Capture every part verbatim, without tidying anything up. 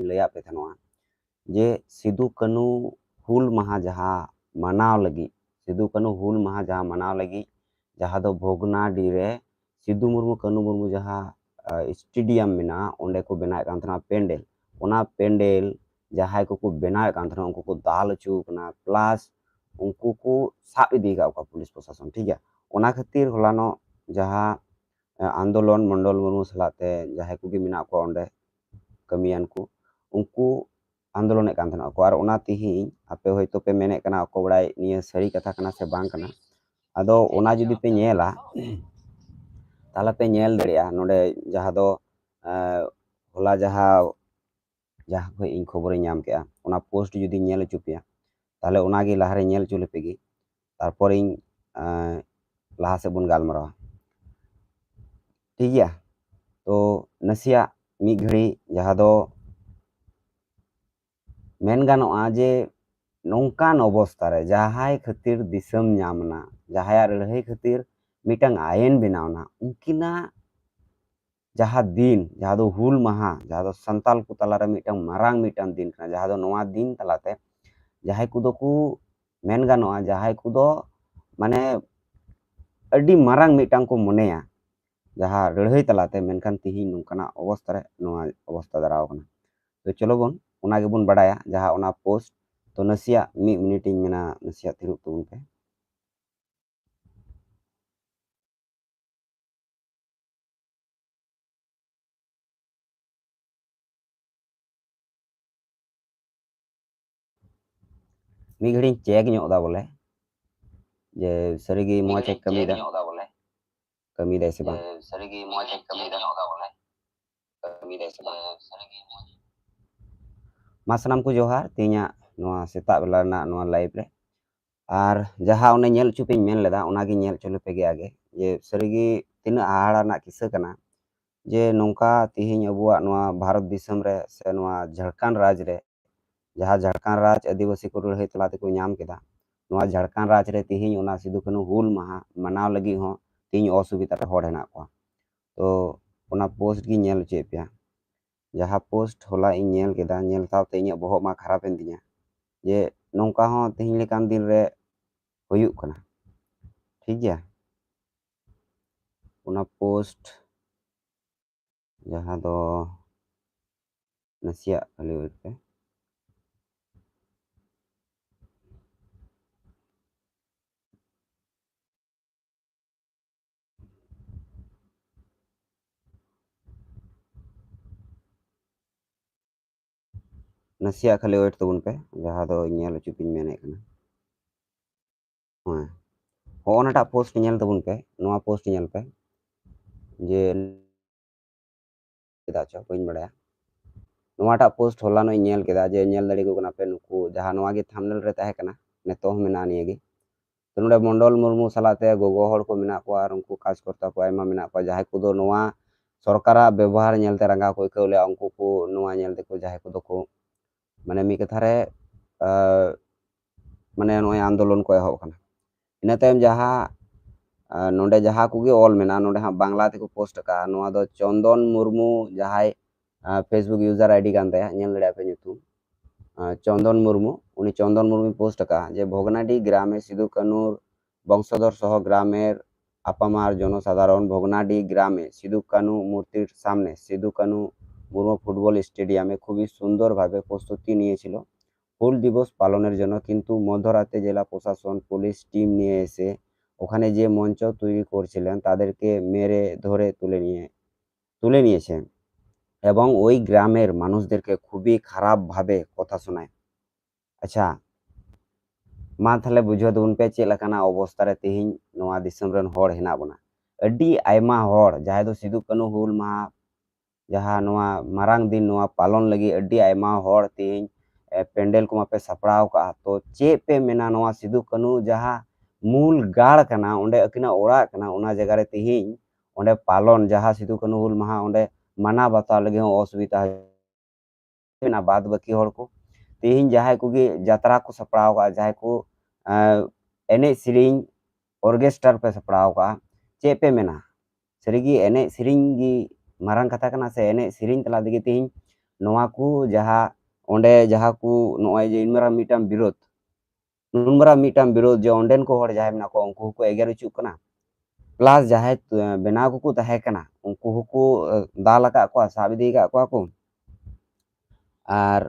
ᱞᱟᱹᱭᱟᱫ ᱯᱮ ᱛᱟᱦᱮᱱᱚᱜᱼᱟ ᱡᱮ ᱥᱤᱫᱩ ᱠᱟᱹᱱᱦᱩ ᱦᱩᱞ ᱢᱟᱦᱟ ᱡᱟᱦᱟᱸ ᱢᱟᱱᱟᱣ ᱞᱟᱹᱜᱤᱫ, ᱥᱤᱫᱩ ᱠᱟᱹᱱᱦᱩ ᱦᱩᱞ ᱢᱟᱦᱟ ᱡᱟᱦᱟᱸ ᱢᱟᱱᱟᱣ ᱞᱟᱹᱜᱤᱫ, ᱡᱟᱦᱟᱸ ᱫᱚ ᱵᱷᱚᱜᱽᱱᱟᱰᱤ ᱨᱮ ᱥᱤᱫᱩ ᱢᱩᱨᱢᱩ, ᱠᱟᱹᱱᱦᱩ ᱢᱩᱨᱢᱩ ᱡᱟᱦᱟᱸ, ᱟ, ᱥᱴᱮᱰᱤᱭᱟᱢ ᱢᱮᱱᱟᱜᱼᱟ, ᱚᱸᱰᱮ ᱠᱚ ᱵᱮᱱᱟᱣᱮᱫ ᱠᱟᱱ ᱛᱟᱦᱮᱱᱟ ᱯᱮᱱᱰᱮᱞ᱾ ᱚᱱᱟ ᱯᱮᱱᱰᱮᱞ ᱡᱟᱦᱟᱸᱭ ᱠᱚᱠᱚ ᱵᱮᱱᱟᱣᱮᱫ ᱠᱟᱱ ᱛᱟᱦᱮᱱᱟ, ᱩᱱᱠᱩ ᱠᱚ ᱫᱟᱞ ᱦᱚᱪᱚ ᱠᱟᱱᱟ, ᱯᱞᱟᱥ ᱩᱱᱠᱩ ᱠᱚ ᱥᱟᱵ ᱤᱫᱤ ᱟᱠᱟᱫ ᱠᱚᱣᱟ ᱯᱩᱞᱤᱥ ᱯᱨᱚᱥᱟᱥᱚᱱ, ᱴᱷᱤᱠ ᱜᱮᱭᱟ᱾ ᱚᱱᱟ ᱠᱷᱟᱹᱛᱤᱨ ᱦᱚᱞᱟᱱᱚᱜ ᱡᱟᱦᱟᱸ, ᱟ, ᱟᱱᱫᱳᱞᱚᱱ, ᱢᱚᱱᱰᱚᱞ ᱢᱩᱨᱢᱩ ᱥᱟᱞᱟᱜ ᱛᱮ ᱡᱟᱦᱟᱸᱭ ᱠᱚᱜᱮ ᱢᱮᱱᱟᱜ ᱠᱚᱣᱟ ᱚᱸᱰᱮ ᱠᱟᱹᱢᱤᱭᱟᱱ ᱠᱚ, ᱩᱱᱠᱩ ᱟᱱᱫᱳᱞᱚᱱᱮᱫ ᱠᱟᱱ ᱛᱟᱦᱮᱱᱟ ᱠᱚ᱾ ᱟᱨ ᱚᱱᱟ ᱛᱮᱦᱤᱧ ᱟᱯᱮ ᱦᱚᱭᱛᱳ ᱯᱮ ᱢᱮᱱᱮᱫ ᱠᱟᱱᱟ, ᱚᱠᱚᱭ ᱵᱟᱲᱟᱭ ᱱᱤᱭᱟᱹ ᱥᱟᱹᱨᱤ ᱠᱟᱛᱷᱟ ᱠᱟᱱᱟ ᱥᱮ ᱵᱟᱝ ᱠᱟᱱᱟ᱾ ᱟᱫᱚ ᱚᱱᱟ ᱡᱩᱫᱤ ᱯᱮ ᱧᱮᱞᱟ, ᱛᱟᱦᱚᱞᱮ ᱯᱮ ᱧᱮᱞ ᱫᱟᱲᱮᱭᱟᱜᱼᱟ ᱱᱚᱰᱮ ᱡᱟᱦᱟᱸ ᱫᱚ, ᱮᱸ, ᱦᱚᱞᱟ ᱡᱟᱦᱟᱸ, ᱡᱟᱦᱟᱸ ᱠᱷᱚᱱ ᱤᱧ ᱠᱷᱚᱵᱚᱨᱤᱧ ᱧᱟᱢ ᱠᱮᱜᱼᱟ, ᱚᱱᱟ ᱯᱳᱥᱴ ᱡᱩᱫᱤᱧ ᱧᱮᱞ ᱦᱚᱪᱚ ᱯᱮᱭᱟ, ᱛᱟᱦᱚᱞᱮ ᱚᱱᱟᱜᱮ ᱞᱟᱦᱟᱨᱮ ᱧᱮᱞ ᱦᱚᱪᱚ ᱞᱮᱯᱮ ᱜᱮ, ᱛᱟᱨᱯᱚᱨᱤᱧ, ᱮᱸ, ᱞᱟᱦᱟ ᱥᱮᱫ ᱵᱚᱱ ᱜᱟᱞᱢᱟᱨᱟᱣᱟ, ᱴᱷᱤᱠ ᱜᱮᱭᱟ? ᱛᱚ ᱱᱟᱥᱮᱭᱟᱜ ᱢᱤᱫ ᱜᱷᱟᱹᱲᱤ ᱡᱟᱦᱟᱸ ᱫᱚ ᱢᱮᱱ ᱜᱟᱱᱚᱜᱼᱟ ᱡᱮ ᱱᱚᱝᱠᱟᱱ ᱚᱵᱚᱥᱛᱷᱟ ᱨᱮ ᱡᱟᱦᱟᱸᱭ ᱠᱷᱟᱹᱛᱤᱨ ᱫᱤᱥᱚᱢ ᱧᱟᱢ ᱮᱱᱟ, ᱡᱟᱦᱟᱸᱭᱟᱜ ᱞᱟᱹᱲᱦᱟᱹᱭ ᱠᱷᱟᱹᱛᱤᱨ ᱢᱤᱫᱴᱟᱝ ᱟᱭᱤᱱ ᱵᱮᱱᱟᱣ ᱮᱱᱟ, ᱩᱱᱠᱤᱱᱟᱜ ᱡᱟᱦᱟᱸ ᱫᱤᱱ, ᱡᱟᱦᱟᱸ ᱫᱚ ᱦᱩᱞ ᱢᱟᱦᱟ, ᱡᱟᱦᱟᱸ ᱫᱚ ᱥᱟᱱᱛᱟᱞ ᱠᱚ ᱛᱟᱞᱟᱨᱮ ᱢᱤᱫᱴᱟᱝ ᱢᱟᱨᱟᱝ ᱢᱤᱫᱴᱟᱝ ᱫᱤᱱ ᱠᱟᱱᱟ, ᱡᱟᱦᱟᱸ ᱫᱚ ᱱᱚᱣᱟ ᱫᱤᱱ ᱛᱟᱞᱟᱛᱮ ᱡᱟᱦᱟᱸᱭ ᱠᱚᱫᱚ ᱠᱚ ᱢᱮᱱ ᱜᱟᱱᱚᱜᱼᱟ, ᱡᱟᱦᱟᱸᱭ ᱠᱚᱫᱚ ᱢᱟᱱᱮ ᱟᱹᱰᱤ ᱢᱟᱨᱟᱝ ᱢᱤᱫᱴᱟᱝ ᱠᱚ ᱢᱚᱱᱮᱭᱟ ᱡᱟᱦᱟᱸ ᱞᱟᱹᱲᱦᱟᱹᱭ ᱛᱟᱞᱟᱛᱮ, ᱢᱮᱱᱠᱷᱟᱱ ᱛᱤᱦᱤᱧ ᱱᱚᱝᱠᱟᱱᱟᱜ ᱚᱵᱚᱥᱛᱷᱟ ᱨᱮ ᱱᱚᱣᱟ ᱚᱵᱚᱥᱛᱷᱟ ᱫᱟᱨᱟᱣ ᱠᱟᱱᱟ᱾ ᱛᱚ ᱪᱚᱞᱚ ᱵᱚᱱ ᱚᱱᱟ ᱜᱮᱵᱚᱱ ᱵᱟᱰᱟᱭᱟ, ᱡᱟᱦᱟᱸ ᱚᱱᱟ ᱯᱳᱥᱴ᱾ ᱛᱚ ᱱᱟᱥᱮᱭᱟᱜ ᱢᱤᱫ ᱢᱤᱱᱤᱴ ᱤᱧ ᱢᱮᱱᱟ, ᱱᱟᱥᱮᱭᱟᱜ ᱛᱷᱤᱨᱚᱜ ᱛᱟᱵᱚᱱ ᱯᱮ᱾ ᱢᱤᱫ ᱜᱷᱟᱹᱲᱤᱡ ᱤᱧ ᱪᱮᱠ ᱧᱚᱜ ᱮᱫᱟ ᱵᱚᱞᱮ, ᱡᱮ ᱥᱟᱹᱨᱤᱜᱮ ᱢᱚᱡᱽ ᱮ ᱠᱟᱹᱢᱤᱭᱮᱫᱟ, ᱠᱟᱹᱢᱤᱭᱮᱫᱟᱭ ᱥᱮ ᱵᱟᱝ᱾ ᱢᱟ ᱥᱟᱱᱟᱢ ᱠᱚ ᱡᱚᱦᱟᱨ, ᱛᱮᱦᱮᱧᱟᱜ ᱱᱚᱣᱟ ᱥᱮᱛᱟᱜ ᱵᱮᱞᱟ ᱨᱮᱱᱟᱜ ᱱᱚᱣᱟ ᱞᱟᱭᱤᱵᱷ ᱨᱮ᱾ ᱟᱨ ᱡᱟᱦᱟᱸ ᱚᱱᱮ ᱧᱮᱞ ᱦᱚᱪᱚ ᱯᱮᱧ ᱢᱮᱱ ᱞᱮᱫᱟ, ᱚᱱᱟᱜᱮ ᱧᱮᱞ ᱦᱚᱪᱚ ᱞᱮᱯᱮ ᱜᱮ ᱟᱜᱮ, ᱡᱮ ᱥᱟᱹᱨᱤᱜᱮ ᱛᱤᱱᱟᱹᱜ ᱦᱟᱦᱟᱲᱟ ᱨᱮᱱᱟᱜ ᱠᱤᱥᱟᱹ ᱠᱟᱱᱟ, ᱡᱮ ᱱᱚᱝᱠᱟ ᱛᱮᱦᱮᱧ ᱟᱵᱚᱣᱟᱜ ᱱᱚᱣᱟ ᱵᱷᱟᱨᱚᱛ ᱫᱤᱥᱚᱢ ᱨᱮ ᱥᱮ ᱱᱚᱣᱟ ᱡᱷᱟᱲᱠᱷᱚᱸᱰ ᱨᱟᱡᱽ ᱨᱮ, ᱡᱟᱦᱟᱸ ᱡᱷᱟᱲᱠᱷᱚᱸᱰ ᱨᱟᱡᱽ ᱟᱹᱫᱤᱵᱟᱹᱥᱤ ᱠᱚ ᱞᱟᱹᱲᱦᱟᱹᱭ ᱛᱟᱞᱟ ᱛᱮᱠᱚ ᱧᱟᱢ ᱠᱮᱫᱟ, ᱱᱚᱣᱟ ᱡᱷᱟᱲᱠᱷᱚᱸᱰ ᱨᱟᱡᱽ ᱨᱮ ᱛᱮᱦᱮᱧ ᱚᱱᱟ ᱥᱤᱫᱩ ᱠᱟᱹᱱᱦᱩ ᱦᱩᱞ ᱢᱟᱦᱟ ᱢᱟᱱᱟᱣ ᱞᱟᱹᱜᱤᱫ ᱦᱚᱸ ᱛᱮᱦᱮᱧ ᱚᱥᱩᱵᱤᱫᱷᱟ ᱨᱮ ᱦᱚᱲ ᱦᱮᱱᱟᱜ ᱠᱚᱣᱟ᱾ ᱛᱚ ᱚᱱᱟ ᱯᱳᱥᱴ ᱜᱤᱧ ᱧᱮᱞ ᱦᱚᱪᱚᱭᱮᱫ ᱯᱮᱭᱟ᱾ ᱡᱟᱦᱟᱸ ᱯᱳᱥᱴ ᱦᱚᱞᱟ ᱤᱧ ᱧᱮᱞ ᱠᱮᱫᱟ, ᱧᱮᱞ ᱥᱟᱶᱛᱮ ᱤᱧᱟᱹᱜ ᱵᱚᱦᱚᱜ ᱢᱟ ᱠᱷᱟᱨᱟᱯ ᱮᱱ ᱛᱤᱧᱟ ᱡᱮ ᱱᱚᱝᱠᱟ ᱦᱚᱸ ᱛᱮᱦᱮᱧ ᱞᱮᱠᱟᱱ ᱫᱤᱱ ᱨᱮ ᱦᱩᱭᱩᱜ ᱠᱟᱱᱟ᱾ ᱴᱷᱤᱠ ᱜᱮᱭᱟ, ᱚᱱᱟ ᱯᱳᱥᱴ ᱡᱟᱦᱟᱸ ᱫᱚ, ᱱᱟᱥᱮᱭᱟᱜ ᱠᱷᱟᱹᱞᱤ ᱣᱮᱴ ᱯᱮ᱾ ᱱᱟᱥᱮᱭᱟᱜ ᱠᱷᱟᱹᱞᱤ ᱣᱮᱴ ᱛᱟᱵᱚᱱ ᱯᱮ, ᱡᱟᱦᱟᱸ ᱫᱚ ᱧᱮᱞ ᱦᱚᱪᱚ ᱯᱮᱧ ᱢᱮᱱᱮᱫ ᱠᱟᱱᱟ᱾ ᱦᱮᱸ, ᱦᱚᱸᱜᱼᱚ ᱱᱟᱴᱟᱜ ᱯᱳᱥᱴ ᱧᱮᱞ ᱛᱟᱵᱚᱱ ᱯᱮ, ᱱᱚᱣᱟ ᱯᱳᱥᱴ ᱧᱮᱞ ᱯᱮ ᱡᱮ ᱪᱮᱫᱟᱜ ᱪᱚ ᱵᱟᱹᱧ ᱵᱟᱲᱟᱭᱟ᱾ ᱱᱚᱣᱟᱴᱟᱜ ᱯᱳᱥᱴ ᱦᱚᱞᱟᱱᱚᱜ ᱤᱧ ᱧᱮᱞ ᱠᱮᱫᱟ, ᱡᱮ ᱧᱮᱞ ᱫᱟᱲᱮᱭᱟᱠᱚ ᱠᱟᱱᱟ ᱯᱮ, ᱱᱩᱠᱩ ᱡᱟᱦᱟᱸ ᱱᱚᱣᱟ ᱜᱮ ᱛᱷᱟᱢᱵᱱᱮᱞ ᱨᱮ ᱛᱟᱦᱮᱸ ᱠᱟᱱᱟ, ᱱᱤᱛᱚᱜ ᱦᱚᱸ ᱢᱮᱱᱟᱜᱼᱟ ᱱᱤᱭᱟᱹ ᱜᱮ᱾ ᱛᱚ ᱱᱚᱰᱮ ᱢᱚᱱᱰᱚᱞ ᱢᱩᱨᱢᱩ ᱥᱟᱞᱟᱜ ᱛᱮ ᱜᱚᱜᱚ ᱦᱚᱲ ᱠᱚ ᱢᱮᱱᱟᱜ ᱠᱚᱣᱟ ᱟᱨ ᱩᱱᱠᱩ ᱠᱟᱡᱽᱠᱚᱨᱛᱟ ᱠᱚ ᱟᱭᱢᱟ ᱢᱮᱱᱟᱜ ᱠᱚᱣᱟ, ᱡᱟᱦᱟᱸᱭ ᱠᱚᱫᱚ ᱱᱚᱣᱟ ᱥᱚᱨᱠᱟᱨᱟᱜ ᱵᱮᱵᱚᱦᱟᱨ ᱧᱮᱞᱛᱮ ᱨᱟᱸᱜᱟᱣ ᱠᱚ ᱟᱹᱭᱠᱟᱹᱣ ᱞᱮᱜᱼᱟ᱾ ᱩᱱᱠᱩ ᱠᱚ ᱱᱚᱣᱟ ᱧᱮᱞ ᱛᱮᱠᱚ, ᱡᱟᱦᱟᱸᱭ ᱠᱚᱫᱚ ᱠᱚ, ᱢᱟᱱᱮ ᱢᱤᱫ ᱠᱟᱛᱷᱟ ᱨᱮ, ᱟᱸ, ᱢᱟᱱᱮ ᱱᱚᱜᱼᱚᱭ ᱟᱱᱫᱳᱞᱚᱱ ᱠᱚ ᱮᱦᱚᱵ ᱠᱟᱱᱟ᱾ ᱤᱱᱟᱹ ᱛᱟᱭᱚᱢ ᱡᱟᱦᱟᱸ, ᱟᱸ, ᱱᱚᱰᱮ ᱡᱟᱦᱟᱸ ᱠᱚᱜᱮ ᱚᱞ ᱢᱮᱱᱟᱜᱼᱟ, ᱱᱚᱰᱮ ᱦᱟᱸᱜ ᱵᱟᱝᱞᱟ ᱛᱮᱠᱚ ᱯᱳᱥᱴ ᱟᱠᱟᱫᱼᱟ᱾ ᱱᱚᱣᱟ ᱫᱚ ᱪᱚᱱᱫᱚᱱ ᱢᱩᱨᱢᱩ, ᱡᱟᱦᱟᱸᱭ, ᱟᱸ, Facebook user ID ᱠᱟᱱ ᱛᱟᱭᱟ, ᱧᱮᱞ ᱫᱟᱲᱮᱭᱟᱜᱼᱟ ᱯᱮ ᱧᱩᱛᱩᱢ, ᱟᱸ, ᱪᱚᱱᱫᱚᱱ ᱢᱩᱨᱢᱩ, ᱩᱱᱤ ᱪᱚᱱᱫᱚᱱ ᱢᱩᱨᱢᱩᱭ ᱯᱳᱥᱴ ᱟᱠᱟᱫᱼᱟ ᱡᱮ ᱵᱷᱚᱜᱽᱱᱟᱰᱤ ᱜᱨᱟᱢᱮ ᱥᱤᱫᱩ ᱠᱟᱹᱱᱩ ᱵᱚᱝᱥᱚᱫᱷᱚᱨ ᱥᱚᱦᱚ ᱜᱨᱟᱢᱮᱨ ᱟᱯᱟᱢᱟᱨ ᱡᱚᱱᱚᱥᱟᱫᱷᱟᱨᱚᱱ ᱵᱷᱚᱜᱽᱱᱟᱰᱤ ᱜᱨᱟᱢᱮ ᱥᱤᱫᱩ ᱠᱟᱹᱱᱩ ᱢᱩᱨᱛᱤᱨ ᱥᱟᱢᱱᱮ ᱥᱤᱫᱩ ᱠᱟᱹᱱᱩ মুর্মু ফুটবল স্টেডিয়ামে খুবই সুন্দরভাবে প্রস্তুতি নিয়েছিল হুল দিবস পালনের জন্য, কিন্তু মধ্যরাতে জেলা প্রশাসন পুলিশ টিম নিয়ে এসে ওখানে যে মঞ্চ তৈরি করছিলেন তাদেরকে মেরে ধরে তুলে নিয়ে তুলে নিয়েছে এবং ওই গ্রামের মানুষদেরকে খুবই খারাপভাবে কথা শোনায়। ᱟᱪᱪᱷᱟ, ᱢᱟ ᱛᱟᱦᱞᱮ ᱵᱩᱡᱷᱟᱹᱣ ᱛᱟᱵᱚᱱ ᱯᱮ ᱪᱮᱫ ᱞᱮᱠᱟᱱᱟᱜ ᱚᱵᱚᱥᱛᱟ ᱨᱮ ᱛᱮᱦᱮᱧ ᱱᱚᱣᱟ ᱫᱤᱥᱚᱢ ᱨᱮᱱ ᱦᱚᱲ ᱦᱮᱱᱟᱜ ᱵᱚᱱᱟ᱾ ᱟᱹᱰᱤ ᱟᱭᱢᱟ ᱦᱚᱲ ᱡᱟᱦᱟᱸᱭ ᱫᱚ ᱥᱤᱫᱩ ᱠᱟᱹᱱᱦᱩ ᱦᱩᱞ ᱢᱟᱦᱟ, ᱡᱟᱦᱟᱸ ᱱᱚᱣᱟ ᱢᱟᱨᱟᱝ ᱫᱤᱱ ᱱᱚᱣᱟ ᱯᱟᱞᱚᱱ ᱞᱟᱹᱜᱤᱫ ᱟᱹᱰᱤ ᱟᱭᱢᱟ ᱦᱚᱲ ᱛᱮᱦᱮᱧ, ᱮ, ᱯᱮᱱᱰᱮᱞ ᱠᱚᱢᱟ ᱯᱮ ᱥᱟᱯᱲᱟᱣ ᱠᱟᱜᱼᱟ᱾ ᱛᱚ ᱪᱮᱫ ᱯᱮ ᱢᱮᱱᱟ, ᱱᱚᱣᱟ ᱥᱤᱫᱩ ᱠᱟᱹᱱᱦᱩ ᱡᱟᱦᱟᱸ ᱢᱩᱞ ᱜᱟᱲ ᱠᱟᱱᱟ, ᱚᱸᱰᱮ ᱟᱹᱠᱤᱱᱟᱜ ᱚᱲᱟᱜ ᱠᱟᱱᱟ, ᱚᱱᱟ ᱡᱟᱭᱜᱟ ᱨᱮ ᱛᱮᱦᱮᱧ ᱚᱸᱰᱮ ᱯᱟᱞᱚᱱ, ᱡᱟᱦᱟᱸ ᱥᱤᱫᱩ ᱠᱟᱹᱱᱦᱩ ᱦᱩᱞ ᱢᱟᱦᱟ ᱚᱸᱰᱮ ᱢᱟᱱᱟᱣ ᱵᱟᱛᱟᱣ ᱞᱟᱹᱜᱤᱫ ᱦᱚᱸ ᱚᱥᱩᱵᱤᱫᱷᱟ ᱢᱮᱱᱟᱜᱼᱟ᱾ ᱵᱟᱫ ᱵᱟᱹᱠᱤ ᱦᱚᱲ ᱠᱚ ᱛᱮᱦᱮᱧ ᱡᱟᱦᱟᱸᱭ ᱠᱚᱜᱮ ᱡᱟᱛᱨᱟ ᱠᱚ ᱥᱟᱯᱲᱟᱣ ᱠᱟᱜᱼᱟ, ᱡᱟᱦᱟᱸᱭ ᱠᱚ, ᱮᱸ, ᱮᱱᱮᱡ ᱥᱮᱨᱮᱧ ᱚᱨᱜᱮᱥᱴᱟᱨ ᱯᱮ ᱥᱟᱯᱲᱟᱣ ᱠᱟᱜᱼᱟ, ᱪᱮᱫ ᱯᱮ ᱢᱮᱱᱟ? ᱥᱟᱹᱨᱤᱜᱮ ᱮᱱᱮᱡ ᱥᱮᱨᱮᱧ ᱜᱮ ᱢᱟᱨᱟᱝ ᱠᱟᱛᱷᱟ ᱠᱟᱱᱟ, ᱥᱮ ᱮᱱᱮᱡ ᱥᱮᱨᱮᱧ ᱛᱟᱞᱟ ᱛᱮᱜᱮ ᱛᱮᱦᱮᱧ ᱱᱚᱣᱟ ᱠᱚ ᱡᱟᱦᱟᱸ ᱚᱸᱰᱮ ᱡᱟᱦᱟᱸ ᱠᱚ ᱱᱚᱜᱼᱚᱭ ᱡᱮ ᱤᱱ ᱢᱟᱨᱟᱝ ᱢᱤᱫᱴᱟᱝ ᱵᱤᱨᱳᱫᱷ, ᱱᱩᱱ ᱢᱟᱨᱟᱝ ᱢᱤᱫᱴᱟᱝ ᱵᱤᱨᱳᱫᱷ ᱡᱮ ᱚᱸᱰᱮᱱ ᱠᱚ ᱦᱚᱲ ᱡᱟᱦᱟᱸᱭ ᱢᱮᱱᱟᱜ ᱠᱚᱣᱟ ᱩᱱᱠᱩ ᱦᱚᱸᱠᱚ ᱮᱜᱮᱨ ᱦᱚᱪᱚᱜ ᱠᱟᱱᱟ, ᱯᱞᱟᱥ ᱡᱟᱦᱟᱸᱭ ᱵᱮᱱᱟᱣ ᱠᱚᱠᱚ ᱛᱟᱦᱮᱸ ᱠᱟᱱᱟ ᱩᱱᱠᱩ ᱦᱚᱸᱠᱚ ᱫᱟᱞ ᱟᱠᱟᱫ ᱠᱚᱣᱟ, ᱥᱟᱵ ᱤᱫᱤ ᱟᱠᱟᱫ ᱠᱚᱣᱟ ᱠᱚ᱾ ᱟᱨ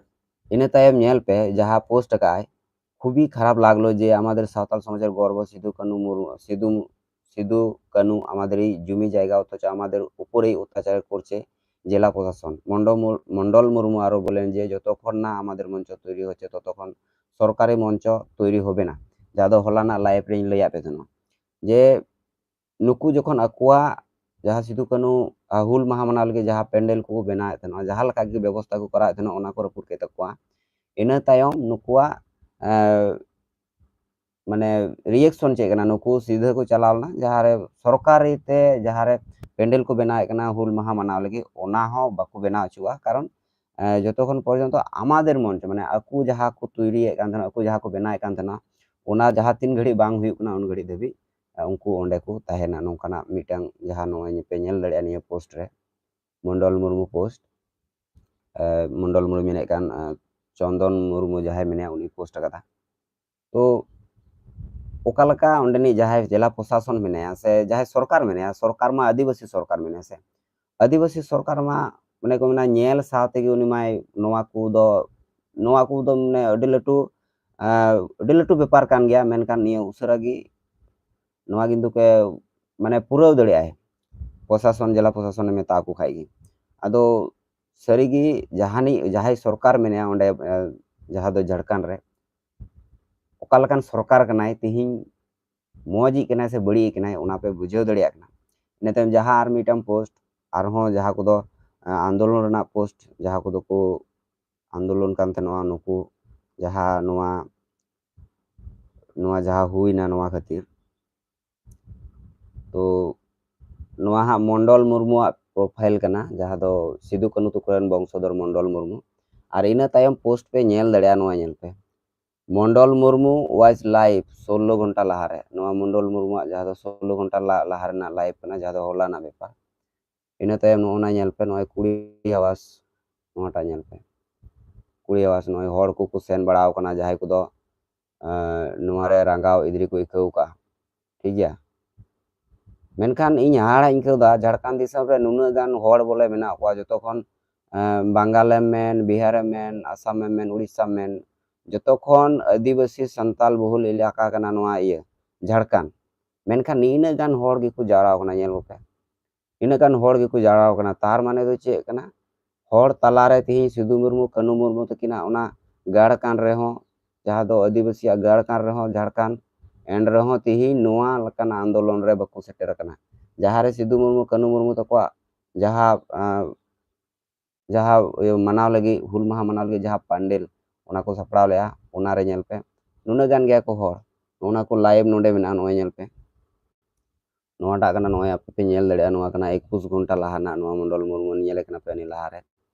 ᱤᱱᱟᱹ ᱛᱟᱭᱚᱢ ᱧᱮᱞ ᱯᱮ ᱡᱟᱦᱟᱸ ᱯᱳᱥᱴ ᱟᱠᱟᱫ ᱟᱭ, খুবই খারাপ লাগলো যে আমাদের সাঁওতাল সমাজের গর্ব সিধু কানু মুর্মু, সিধু সিধু কানু আমাদের এই জমি জায়গা অথচ আমাদের উপরেই অত্যাচার করছে জেলা প্রশাসন। মন্ডল মুর- মন্ডল মুর্মু আরও বলেন যে যতক্ষণ না আমাদের মঞ্চ তৈরি হচ্ছে ততক্ষণ সরকারি মঞ্চ তৈরি হবে না। ᱡᱟᱦᱟᱸ ᱫᱚ ᱦᱚᱞᱟᱱᱟᱜ ᱞᱟᱭᱤᱵᱷ ᱨᱮᱧ ᱞᱟᱹᱭᱟᱫ ᱯᱮ ᱛᱟᱦᱮᱱᱟ ᱡᱮ ᱱᱩᱠᱩ ᱡᱚᱠᱷᱚᱱ ᱟᱠᱚᱣᱟᱜ ᱡᱟᱦᱟᱸ ᱥᱤᱫᱩ ᱠᱟᱹᱱᱩ ᱦᱩᱞ ᱢᱟᱦᱟ ᱢᱟᱱᱟᱣ ᱞᱟᱹᱜᱤᱫ ᱡᱟᱦᱟᱸ ᱯᱮᱱᱰᱮᱞ ᱠᱚᱠᱚ ᱵᱮᱱᱟᱣᱮᱫ ᱛᱟᱦᱮᱱᱟ, ᱡᱟᱦᱟᱸ ᱞᱮᱠᱟ ᱜᱮ ᱵᱮᱵᱚᱥᱛᱷᱟ ᱠᱚ ᱠᱚᱨᱟᱣᱮᱫ ᱛᱟᱦᱮᱱᱟ, ᱚᱱᱟ ᱠᱚ ᱨᱟᱹᱯᱩᱫ ᱠᱮᱫ ᱛᱟᱠᱚᱣᱟ᱾ ᱤᱱᱟᱹ ᱛᱟᱭᱚᱢ ᱱᱩᱠᱩᱣᱟᱜ ᱢᱟᱱᱮ ᱨᱤᱭᱮᱠᱥᱚᱱ ᱪᱮᱫ ᱠᱟᱱᱟ? ᱱᱩᱠᱩ ᱥᱤᱫᱷᱟᱹ ᱠᱚ ᱪᱟᱞᱟᱣ ᱞᱮᱱᱟ ᱡᱟᱦᱟᱸᱨᱮ ᱥᱚᱨᱠᱟᱨᱤ ᱛᱮ ᱡᱟᱦᱟᱸᱨᱮ ᱯᱮᱱᱰᱮᱞ ᱠᱚ ᱵᱮᱱᱟᱣᱮᱫ ᱠᱟᱱᱟ ᱦᱩᱞ ᱢᱟᱦᱟ ᱢᱟᱱᱟᱣ ᱞᱟᱹᱜᱤᱫ, ᱚᱱᱟ ᱦᱚᱸ ᱵᱟᱠᱚ ᱵᱮᱱᱟᱣ ᱦᱚᱪᱚᱣᱟᱜᱼᱟ᱾ ᱠᱟᱨᱚᱱ ᱡᱚᱛᱚᱠᱷᱚᱱ ᱯᱚᱨᱡᱚᱱᱛᱚ ᱟᱢᱟᱫᱮᱨ ᱢᱚᱧᱪ, ᱢᱟᱱᱮ ᱟᱠᱚ ᱡᱟᱦᱟᱸ ᱠᱚ ᱛᱚᱭᱨᱤᱭᱮᱫ ᱠᱟᱱ ᱛᱟᱦᱮᱱᱟ, ᱟᱠᱚ ᱡᱟᱦᱟᱸ ᱠᱚ ᱵᱮᱱᱟᱣᱮᱫ ᱠᱟᱱ ᱛᱟᱦᱮᱱᱟ, ᱚᱱᱟ ᱡᱟᱦᱟᱸ ᱛᱤᱱ ᱜᱷᱟᱹᱲᱤᱡ ᱵᱟᱝ ᱦᱩᱭᱩᱜ ᱠᱟᱱᱟ ᱩᱱ ᱜᱷᱟᱹᱲᱤᱡ ᱫᱷᱟᱹᱵᱤᱡ ᱩᱱᱠᱩ ᱚᱸᱰᱮ ᱠᱚ ᱛᱟᱦᱮᱱᱟ᱾ ᱱᱚᱝᱠᱟᱱᱟᱜ ᱢᱤᱫᱴᱟᱝ ᱡᱟᱦᱟᱸ ᱱᱚᱜᱼᱚᱭ ᱯᱮ ᱧᱮᱞ ᱫᱟᱲᱮᱭᱟᱜᱼᱟ ᱱᱤᱭᱟᱹ ᱯᱳᱥᱴ ᱨᱮ, ᱢᱚᱱᱰᱚᱞ ᱢᱩᱨᱢᱩ ᱯᱳᱥᱴ, ᱢᱚᱱᱰᱚᱞ ᱢᱩᱨᱢᱩ ᱢᱮᱱᱮᱫ ᱠᱟᱱ ᱪᱚᱱᱫᱚᱱ ᱢᱩᱨᱢᱩ ᱡᱟᱦᱟᱸᱭ ᱢᱮᱱᱟᱭᱟ ᱩᱱᱤ ᱯᱳᱥᱴ ᱟᱠᱟᱫᱟ᱾ ᱛᱚ ᱚᱠᱟ ᱞᱮᱠᱟ ᱚᱸᱰᱮᱱᱤᱡ ᱡᱟᱦᱟᱸᱭ ᱡᱮᱞᱟ ᱯᱨᱚᱥᱟᱥᱚᱱ ᱢᱮᱱᱟᱭᱟ ᱥᱮ ᱡᱟᱦᱟᱸᱭ ᱥᱚᱨᱠᱟᱨ ᱢᱮᱱᱟᱭᱟ, ᱥᱚᱨᱠᱟᱨ ᱢᱟ ᱟᱹᱫᱤᱵᱟᱹᱥᱤ ᱥᱚᱨᱠᱟᱨ ᱢᱮᱱᱟᱭᱟ ᱥᱮ, ᱟᱹᱫᱤᱵᱟᱹᱥᱤ ᱥᱚᱨᱠᱟᱨ ᱢᱟ ᱚᱱᱮ ᱠᱚ ᱢᱮᱱᱟ ᱧᱮᱞ ᱥᱟᱶ ᱛᱮᱜᱮ ᱩᱱᱤ ᱢᱟᱭ ᱱᱚᱣᱟ ᱠᱚᱫᱚ ᱱᱚᱣᱟ ᱠᱚᱫᱚ ᱢᱟᱱᱮ ᱟᱹᱰᱤ ᱞᱟᱹᱴᱩ ᱟᱹᱰᱤ ᱞᱟᱹᱴᱩ ᱵᱮᱯᱟᱨ ᱠᱟᱱ ᱜᱮᱭᱟ, ᱢᱮᱱᱠᱷᱟᱱ ᱱᱤᱭᱟᱹ ᱩᱥᱟᱹᱨᱟ ᱜᱮ ᱱᱚᱣᱟ ᱠᱤᱱᱛᱩ ᱠᱮ ᱢᱟᱱᱮ ᱯᱩᱨᱟᱹᱣ ᱫᱟᱲᱮᱭᱟᱜᱼᱟᱭ ᱯᱨᱚᱥᱟᱥᱚᱱ, ᱡᱮᱞᱟ ᱯᱨᱚᱥᱟᱥᱚᱱᱮ ᱢᱮᱛᱟ ᱠᱚ ᱠᱷᱟᱡ ᱜᱮ᱾ ᱟᱫᱚ ᱥᱟᱹᱨᱤᱜᱮ ᱡᱟᱦᱟᱱᱤᱡ ᱡᱟᱦᱟᱸᱭ ᱥᱚᱨᱠᱟᱨ ᱢᱮᱱᱟᱭᱟ ᱚᱸᱰᱮ ᱡᱟᱦᱟᱸ ᱫᱚ ᱡᱷᱟᱲᱠᱷᱚᱸᱰ ᱨᱮ ᱚᱠᱟ ᱞᱮᱠᱟᱱ ᱥᱚᱨᱠᱟᱨ ᱠᱟᱱᱟᱭ, ᱛᱤᱦᱤᱧ ᱢᱚᱡᱽ ᱤᱡ ᱠᱟᱱᱟᱭ ᱥᱮ ᱵᱟᱹᱲᱤᱡ ᱤᱡ ᱠᱟᱱᱟᱭ, ᱚᱱᱟ ᱯᱮ ᱵᱩᱡᱷᱟᱹᱣ ᱫᱟᱲᱮᱭᱟᱜ ᱠᱟᱱᱟ᱾ ᱤᱱᱟᱹ ᱛᱟᱭᱚᱢ ᱡᱟᱦᱟᱸ ᱟᱨ ᱢᱤᱫᱴᱟᱝ ᱯᱳᱥᱴ, ᱟᱨᱦᱚᱸ ᱡᱟᱦᱟᱸ ᱠᱚᱫᱚ ᱟᱱᱫᱳᱞᱚᱱ ᱨᱮᱱᱟᱜ ᱯᱳᱥᱴ, ᱡᱟᱦᱟᱸ ᱠᱚᱫᱚ ᱠᱚ ᱟᱱᱫᱳᱞᱚᱱ ᱠᱟᱱ ᱛᱟᱦᱮᱱᱟ ᱱᱩᱠᱩ, ᱡᱟᱦᱟᱸ ᱱᱚᱣᱟ ᱱᱚᱣᱟ ᱡᱟᱦᱟᱸ ᱦᱩᱭᱱᱟ ᱱᱚᱣᱟ ᱠᱷᱟᱹᱛᱤᱨ᱾ ᱛᱚ ᱱᱚᱣᱟ ᱦᱟᱸᱜ ᱢᱚᱱᱰᱚᱞ ᱢᱩᱨᱢᱩᱣᱟᱜ ᱯᱨᱚᱯᱷᱟᱭᱤᱞ ᱠᱟᱱᱟ, ᱡᱟᱦᱟᱸ ᱫᱚ ᱥᱤᱫᱩ ᱠᱟᱹᱱᱩ ᱛᱟᱠᱚ ᱨᱮᱱ ᱵᱚᱝᱥᱚᱫᱷᱚᱨ ᱢᱚᱱᱰᱚᱞ ᱢᱩᱨᱢᱩ᱾ ᱟᱨ ᱤᱱᱟᱹ ᱛᱟᱭᱚᱢ ᱯᱳᱥᱴ ᱯᱮ ᱧᱮᱞ ᱫᱟᱲᱮᱭᱟᱜᱼᱟ, ᱱᱚᱣᱟ ᱧᱮᱞ ᱯᱮ, ᱢᱚᱱᱰᱚᱞ ᱢᱩᱨᱢᱩ ᱣᱟᱡᱽ ᱞᱟᱭᱤᱵᱷ ᱥᱳᱞᱞᱳ ᱜᱷᱚᱱᱴᱟ ᱞᱟᱦᱟᱨᱮ᱾ ᱱᱚᱣᱟ ᱢᱚᱱᱰᱚᱞ ᱢᱩᱨᱢᱩᱣᱟᱜ ᱡᱟᱦᱟᱸ ᱫᱚ ᱥᱳᱞᱞᱳ ᱜᱷᱚᱱᱴᱟ ᱞᱟ- ᱞᱟᱦᱟ ᱨᱮᱱᱟᱜ ᱞᱟᱭᱤᱵᱷ ᱠᱟᱱᱟ, ᱡᱟᱦᱟᱸ ᱫᱚ ᱦᱚᱞᱟᱱᱟᱜ ᱵᱮᱯᱟᱨ᱾ ᱤᱱᱟᱹ ᱛᱟᱭᱚᱢ ᱱᱚᱜᱼᱚ ᱱᱟ ᱧᱮᱞ ᱯᱮ, ᱱᱚᱜᱼᱚᱭ ᱠᱩᱲᱤ ᱦᱟᱣᱟᱥ, ᱱᱚᱣᱟᱴᱟᱜ ᱧᱮᱞ ᱯᱮ, ᱠᱩᱲᱤ ᱦᱟᱣᱟᱥ, ᱱᱚᱜᱼᱚᱭ ᱦᱚᱲ ᱠᱚᱠᱚ ᱥᱮᱱ ᱵᱟᱲᱟᱣ ᱠᱟᱱᱟ, ᱡᱟᱦᱟᱸᱭ ᱠᱚᱫᱚ ᱱᱚᱣᱟ ᱨᱮ ᱨᱟᱸᱜᱟᱣ ᱤᱫᱨᱤ ᱠᱚ ᱟᱹᱭᱠᱟᱹᱣ ᱠᱟᱜᱼᱟ᱾ ᱴᱷᱤᱠ ᱜᱮᱭᱟ, ᱢᱮᱱᱠᱷᱟᱱ ᱤᱧ ᱦᱟᱦᱟᱲᱟᱜ ᱤᱧ ᱟᱹᱭᱠᱟᱹᱣ ᱫᱟ, ᱡᱷᱟᱲᱠᱷᱚᱸᱰ ᱫᱤᱥᱚᱢ ᱨᱮ ᱱᱩᱱᱟᱹᱜ ᱜᱟᱱ ᱦᱚᱲ ᱵᱚᱞᱮ ᱢᱮᱱᱟᱜ ᱠᱚᱣᱟ, ᱡᱚᱛᱚ ᱠᱷᱚᱱ ᱵᱟᱝᱜᱟᱞᱮᱢ ᱢᱮᱱ, ᱵᱤᱦᱟᱨᱮᱢ ᱢᱮᱱ, ᱟᱥᱟᱢᱮᱢ ᱢᱮᱱ, ᱩᱲᱤᱥᱥᱟᱢ ᱢᱮᱱ, ᱡᱚᱛᱚ ᱠᱷᱚᱱ ᱟᱹᱫᱤᱵᱟᱹᱥᱤ ᱥᱟᱱᱛᱟᱞ ᱵᱚᱦᱩᱞ ᱮᱞᱟᱠᱟ ᱠᱟᱱᱟ ᱱᱚᱣᱟ ᱤᱭᱟᱹ ᱡᱷᱟᱲᱠᱷᱚᱸᱰ᱾ ᱢᱮᱱᱠᱷᱟᱱ ᱱᱤᱱᱟᱹᱜ ᱜᱟᱱ ᱦᱚᱲ ᱜᱮᱠᱚ ᱡᱟᱣᱨᱟ ᱠᱟᱱᱟ, ᱧᱮᱞ ᱠᱚᱯᱮ, ᱤᱱᱟᱹᱜ ᱜᱟᱱ ᱦᱚᱲ ᱜᱮᱠᱚ ᱡᱟᱣᱨᱟ ᱠᱟᱱᱟ᱾ ᱛᱟᱨ ᱢᱟᱱᱮ ᱫᱚ ᱪᱮᱫ ᱠᱟᱱᱟ? ᱦᱚᱲ ᱛᱟᱞᱟᱨᱮ ᱛᱮᱦᱮᱧ ᱥᱤᱫᱩ ᱢᱩᱨᱢᱩ, ᱠᱟᱹᱱᱩ ᱢᱩᱨᱢᱩ ᱛᱟᱹᱠᱤᱱᱟᱜ ᱚᱱᱟ ᱜᱟᱲ ᱠᱟᱱ ᱨᱮᱦᱚᱸ, ᱡᱟᱦᱟᱸ ᱫᱚ ᱟᱹᱫᱤᱵᱟᱹᱥᱤᱭᱟᱜ ᱜᱟᱲ ᱠᱟᱱ ᱨᱮᱦᱚᱸ ᱡᱷᱟᱲᱠᱷᱚᱸᱰ, ᱮᱱ ᱨᱮᱦᱚᱸ ᱛᱮᱦᱮᱧ ᱱᱚᱣᱟ ᱞᱮᱠᱟᱱ ᱟᱱᱫᱳᱞᱚᱱ ᱨᱮ ᱵᱟᱠᱚ ᱥᱮᱴᱮᱨ ᱟᱠᱟᱱᱟ᱾ ᱡᱟᱦᱟᱸ ᱨᱮ ᱥᱤᱫᱩ ᱢᱩᱨᱢᱩ, ᱠᱟᱹᱱᱩ ᱢᱩᱨᱢᱩ ᱛᱟᱠᱚᱣᱟᱜ ᱡᱟᱦᱟᱸ ᱡᱟᱦᱟᱸ ᱤᱭᱟᱹ ᱢᱟᱱᱟᱣ ᱞᱟᱹᱜᱤᱫ, ᱦᱩᱞ ᱢᱟᱦᱟ ᱢᱟᱱᱟᱣ ᱞᱟᱹᱜᱤᱫ ᱡᱟᱦᱟᱸ ᱯᱟᱱᱰᱮᱞ, ᱚᱱᱟ ᱠᱚ ᱥᱟᱯᱲᱟᱣ ᱞᱮᱜᱼᱟ, ᱚᱱᱟ ᱨᱮ ᱧᱮᱞ ᱯᱮ, ᱱᱩᱱᱟᱹᱜ ᱜᱟᱱ ᱜᱮᱭᱟ ᱠᱚ ᱦᱚᱲ᱾ ᱱᱚᱜᱼᱚ ᱱᱟ ᱠᱚ live ᱱᱚᱰᱮ ᱢᱮᱱᱟᱜᱼᱟ, ᱱᱚᱜᱼᱚᱭ ᱧᱮᱞ ᱯᱮ, ᱱᱚᱣᱟᱴᱟᱜ ᱠᱟᱱᱟ, ᱱᱚᱜᱼᱚᱭ ᱟᱯᱮ ᱯᱮ ᱧᱮᱞ ᱫᱟᱲᱮᱭᱟᱜᱼᱟ, ᱱᱚᱣᱟ ᱠᱟᱱᱟ ᱮᱠᱩᱥ ᱜᱷᱚᱱᱴᱟ ᱞᱟᱦᱟ ᱨᱮᱱᱟᱜ ᱱᱚᱣᱟ ᱢᱚᱱᱰᱚᱞ ᱢᱩᱨᱢᱩ ᱧᱮᱞᱮ ᱠᱟᱱᱟ ᱯᱮ, ᱩᱱᱤ ᱞᱟᱦᱟᱨᱮ